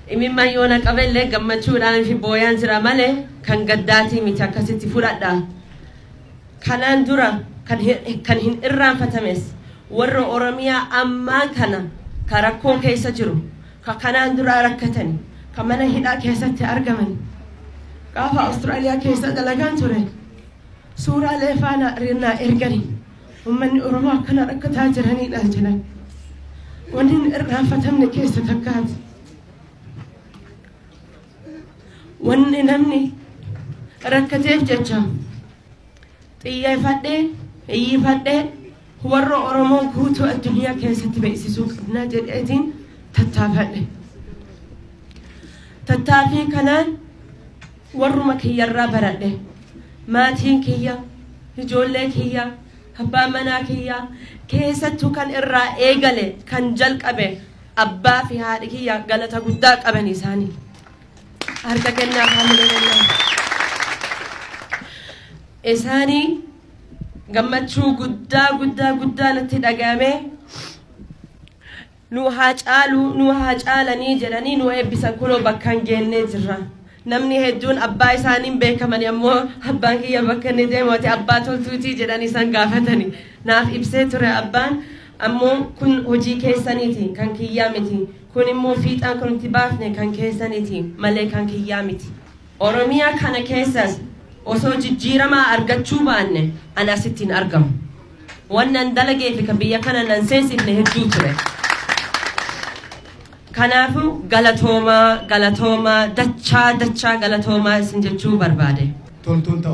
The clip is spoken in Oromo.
Imimmaan yoo na qabellee gammachuudhaan fi booyaan jira malee kan gaddaatii miti akkasitti fudhadha. Kanaan dura kan hin irraanfatames warra Oromiyaa ammaan kana ka rakkoo keessa jiru, ka kanaan dura rakkatani, ka mana hidhaa keessatti argaman. Gaafa Awustiraaliyaa keessa dalagaan ture suuraalee faana naa ergani. Uummanni Oromoo akkana rakkataa jiranidha jedhan. Wanni hin irraanfatamne keessa takkaati. Wanni namni rakkateef jecha xiyyeeffadhee iyyifadhee warra Oromoo guutuu addunyaa keessatti beeksisuu qabna jedheetiin tattaafadhe. Tattaaffii kanaan warruma kiyyarraa baradhe. Maatiin kiyya, ijoollee kiyya, abbaan manaa kiyya keessattuu kan irraa eegale kan jalqabe abbaa fi haadhi kiyya galata guddaa qaban isaanii. Harka kennaa haamilee kennaa. Isaanii gammachuu guddaa guddaa guddaa natti dhaga'ame. Nu haa caaluu, nu haa caalanii jedhanii nu eebbisan kunoo bakkaan geennee jirra. Namni hedduun abbaa isaaniin beekamani ammoo abbaan kiyya bakka inni deemu ati abbaa toltuutii jedhanii isaan gaafatani. Naaf ibsee ture abbaan ammoo kun hojii keessaniiti kan kiyyaa miti. Kun immoo fiixaan kan nuti baafne kan keessaniiti malee kan kiyyaa miti. Oromiyaa kana keessas osoo jijjiiramaa argachuu baanne ani asitti hin argamu. Wannan dalagee fi kan biyya kana nan seensifne hedduu ture. Kanaafuu galatoomaa galatoomaa dachaa dachaa galatoomaa isin jechuu barbaade. Toltuun ta'u.